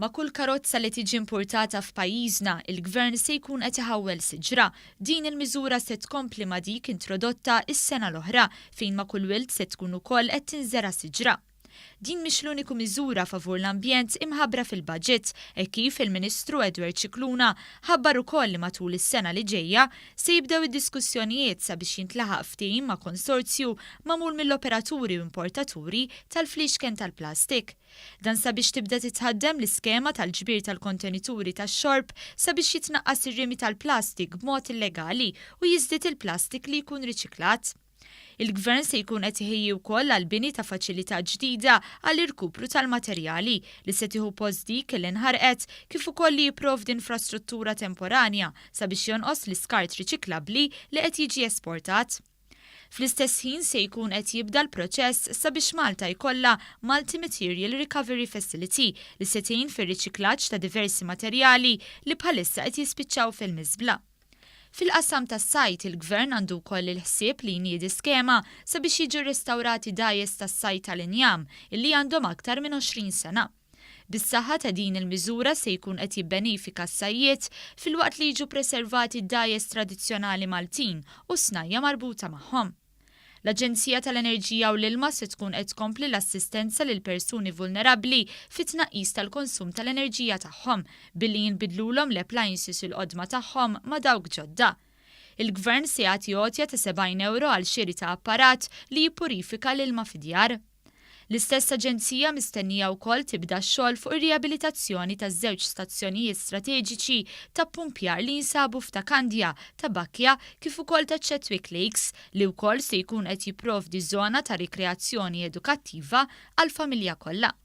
Ma' kull karozza li tiġi impurtata f'pajjiżna, il-Gvern se jkun qed iħawwel siġra. Din il-miżura se tkompli ma' dik introdotta s-sena l-oħra, fejn ma' kull wild se tkun ukoll qed tinżera' siġra. Din mhix l-uniku miżura favur l-ambjent imħabbra fil-budget, hekk kif il-Ministru Edward Scicluna ħabbar ukoll li matul is-sena li ġejja se jibdew id-diskussjonijiet sabiex jintlaħaq ftehim ma' konsorzju magħmul mill-operaturi u importaturi tal-fliexken tal-plastik. Dan sabiex tibda titħaddem l-iskema tal-ġbir tal-kontenituri tax-xorb sabiex jitnaqqas ir-rimi tal-plastik b'mod illegali u jiżdied il-plastik li jkun riċiklat. Il-Gvern se jkun qed iħejji wkoll għall-bini ta' faċilità ġdida għall-irkupru tal-materjali li se tieħu post dik li nħarqet kif ukoll li jipprovdi infrastruttura temporanja sabiex jonqos l-iskart riċiklabbli li qed jiġi esportat. Fl-istess ħin se jkun qed jibda l-proċess sabiex Malta jkollha Multi Material Recovery Facility li se tgħin fir-riċiklaġġ ta' diversi materjali li bħalissa qed jispiċċaw fil-miżbla. Fil-qasam tas-sajd, il-Gvern għandu wkoll il-ħsieb li jniedi skema sabiex jiġu rrestawrati dgħajjes tas-sajd tal-injam illi għandhom aktar minn 20 sena. Bis-saħħa ta' din il-miżura se jkun qed jibbenifika s-sajjied filwaqt li jiġu preservati d-dgħajjes tradizzjonali Maltin u s-snajja' marbuta magħhom. L-Aġenzija tal-Enerġija u l-Ilma se tkun qed tkompli l-assistenza lil persuni vulnerabbli fit-tnaqqis tal-konsum tal-enerġija tagħhom billi jinbidlulhom l-appliances il-qodma tagħhom ma' dawk ġodda. Il-Gvern se jagħti għotja ta' 70 ewro għal xiri ta' apparat li jippurifika l-ilma fid-djar. L-istess aġenzija mistennija wkoll tibda x-xogħol fuq ir-riabilitazzjoni ta' żewġ stazzjonijiet strateġiċi ta' ppumpjar li jinsabu f'Ta' Kandja, Ta' Bakkja kif ukoll ta' Chetwick Lakes li wkoll se jkun qed jipprovdi żona ta' rikreazzjoni edukattiva għall-familja kollha.